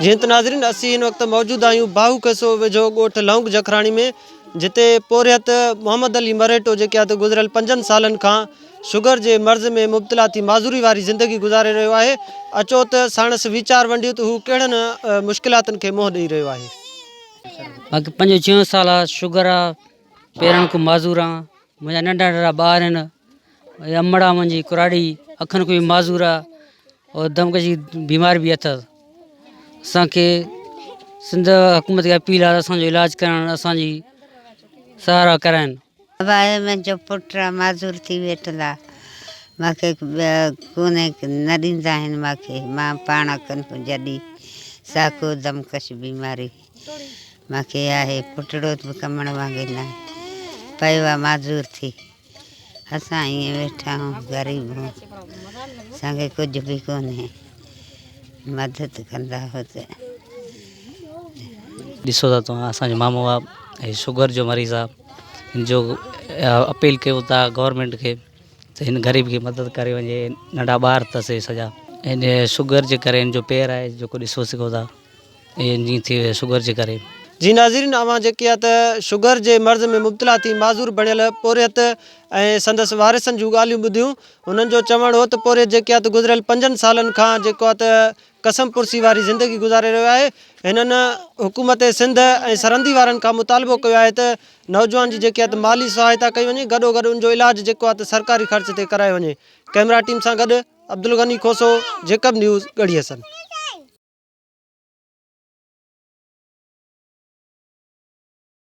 جيئن ته ناظرين اسين هن وقت موجود آهيون باهو کيسو ويجهو ڳوٺ لونگ جکراڻي ۾ جتي پورهيت محمد علي مرهيٽو جيڪي آهي ته گذريل پنجن سالن کان شگر جي مرض ۾ مبتلا ٿي معذوري واري زندگي گذاري رهيو آهي اچو ته ساڻس ويچار ونڊيون ته هو ڪهڙن مشڪلاتن کي منهن ڏئي رهيو آهي. باقي پنجون ڇهون سال آ شگر آ پيرن کان معذور آ منهنجا ننڍا ننڍا ٻار آهن امڙ آ منهنجي ڪراڙي اکين کان به معذور آ اور دم جي بيماري به اٿس اسانکي سنڌ حڪومت کي اپيل آ اسانجو علاج ڪرائڻ اسانجي سهارا ڪرائن. بابا هي منهنجو پٽ آ معذور ٿي ويٺل آ مانکي ڪونهي نه ڏيندا آهن مانکي مان پاڻ اکين کان جڏي ساکو دمڪش بيماري مانکي آهي پٽڙو به ڪمڻ وانگي ناهي پيو آ معذور ٿي. اسان ائين ويٺا آهيون غريب آهيون اسان کي ڪجهه به ڪونهي مدد ڪندا هو ته. ڏسو ٿا توهان اسان جو مامو آ هي شگر جو مريض آ هن جو اپيل ڪيون ٿا گورنمينٽ کي ته هن غريب کي مدد ڪري وڃي ننڍا ٻار اٿس هي سڄا هن شگر جي ڪري هن جو پير آهي جيڪو ڏسو سگهو ٿا. ائين جيئن ٿي ويو شگر جي ڪري. جي ناظرين اوهان جيڪي آ ته شگر جي مرض ۾ مبتلا ٿي معذور بڻيل پورهيت ۽ سندس وارثن جون ڳالهيون ٻڌيون هنن جو چوڻ هو ته پورهيت جيڪي آ ته گذريل پنجن سالن کان جيڪو آ ته قسم پرسي واري زندگي گذاري رهيو آهي هنن حڪومت سنڌ ۽ سرندي وارن کان مطالبو ڪيو آهي ته نوجوان جي جيڪي آ ته مالي سهائتا ڪئي وڃي گڏو گڏ ان جو علاج جيڪو آ ته سرڪاري خرچ تي ڪرايو وڃي ڪئميرا ٽيم سان گڏ عبدالغني کوسو، جيڪب نيوز، ڳڙهي حسن.